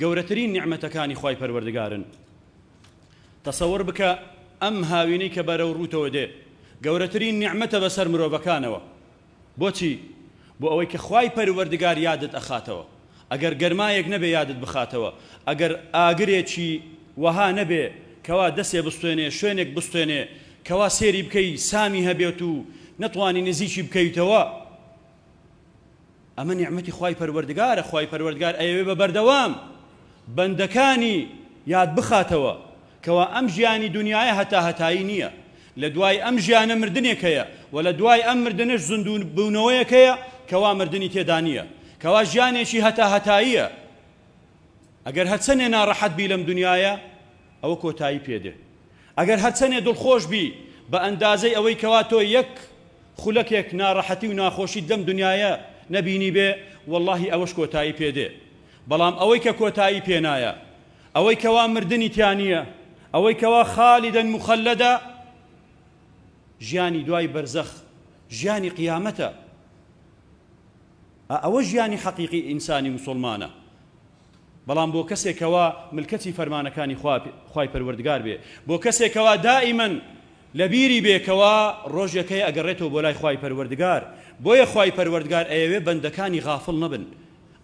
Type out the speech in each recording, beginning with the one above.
گەورەترین نیعمەتەکانی خوای پەروەردگارن. تەسەور بکە ئەم هاوینەی کە بەرەو ڕووتەوە دێ گەورەترین نیعمەتە بەسەر مرۆڤەکانەوە. بۆچی؟ بۆ ئەوەی کە خوای پەروەردگار یادت ئەخاتەوە. ئەگەر گەرمایەک نەبێ یادت بخاتەوە، ئەگەر ئاگرێکی وەها نەبێ کەوا دەسێ بستێنێ، شوێنێک بستێنێ کەوا سێری بکەی سامی هەبێت و نەتوانی نزیکی بکەیتەوە، ئەمە نیعمەتی خوای پەروەردگارە، خوای پەروەردگار ئەیەوێ بە بەردەوام بەندەکانی یاد بخاتەوە کەوا ئەم ژیانی دونیایە هەتا هەتایی نییە، لە دوای ئەم ژیانە مردنێک هەیە و لە دوای ئەم مردنەش زیندووبوونەوەیەک هەیە کەوا مردنی تێدا نییە، کەوا ژیانێکی هەتا هەتاییە. ئەگەر هەرچەنێ ناڕەحەت بی لەم دونیایە ئەوە کۆتایی پێ دێ. ئەگەر هەرچەنێ دڵخۆش بی بە ئەندازەی ئەوەی کەوا تۆ یەک خولەکێک ناڕەحەتی و ناخۆشیت لەم دونیایە نەبینیبێ وەڵاهی ئەوەش کۆتایی پێ دێ. بەڵام ئەوەی کە کۆتایی پێ نایە، ئەوەی کەوا مردنی تیا نییە، ئەوەی کەوا خالدا مخلدا، ژیانی دوای بەرزەخ، ژیانی قیامەتە. ئا ئەوە ژیانی حەقیقی ئینسانی موسوڵمانە. بەڵام بۆ کەسێک کەوا ملکەچی فەرمانەکانی خوای پەروەردگار بێ، بۆ کەسێک کەوا دائیمەن لەبیری بێ کەوا ڕۆژێک هەیە ئەگەڕێتەوە بۆ لای خوای پەروەردگار، بۆیە خوای پەروەردگار ئەیەوێ بەندەکانی غافڵ نەبن،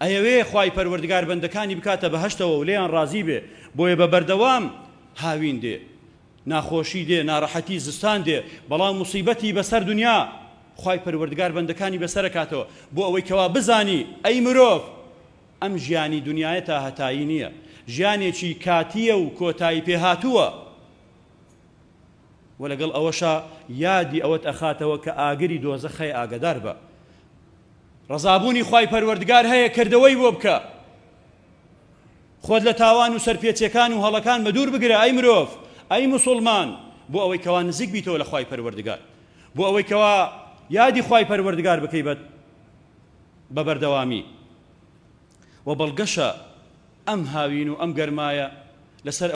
ئەیەوێ خوای پەروەردگار بەندەکانی بکاتە بەهەشتەوە و لێیان ڕازی بێ، بۆیە بە بەردەوام هاوین دێ، ناخۆشی دێ، ناڕەحەتی زستان دێ، بەڵام موسیبەتی بەسەر دونیا خوای پەروەردگار بەندەکانی بەسەرەکاتەوە بۆ ئەوەی کەوا بزانی ئەی مرۆڤ ئەم ژیانی دونیایە تا هەتایی نییە، ژیانێکی کاتییە و کۆتایی پێهاتووە. وە لەگەڵ ئەوەشا یادی ئەوەت ئەخاتەوە کە ئاگری دۆزەخ هەیە ئاگەدار بە. ڕەزابوونی خوای پەروەردگار هەیە کردەوەی بۆ بکە. خۆت لە تاوان و سەرپێچیەکان و هەڵەکان بەدوور بگرە ئەی مرۆڤ، ئەی موسوڵمان، بۆ ئەوەی کەوا نزیک بیتەوە لە خوای پەروەردگار. بۆ ئەوەی کەوا یادی خوای پەروەردگار بکەی بە بە بەردەوامی. وە بەڵگەشە ئەم هاوین و ئەم گەرمایە لەسەر.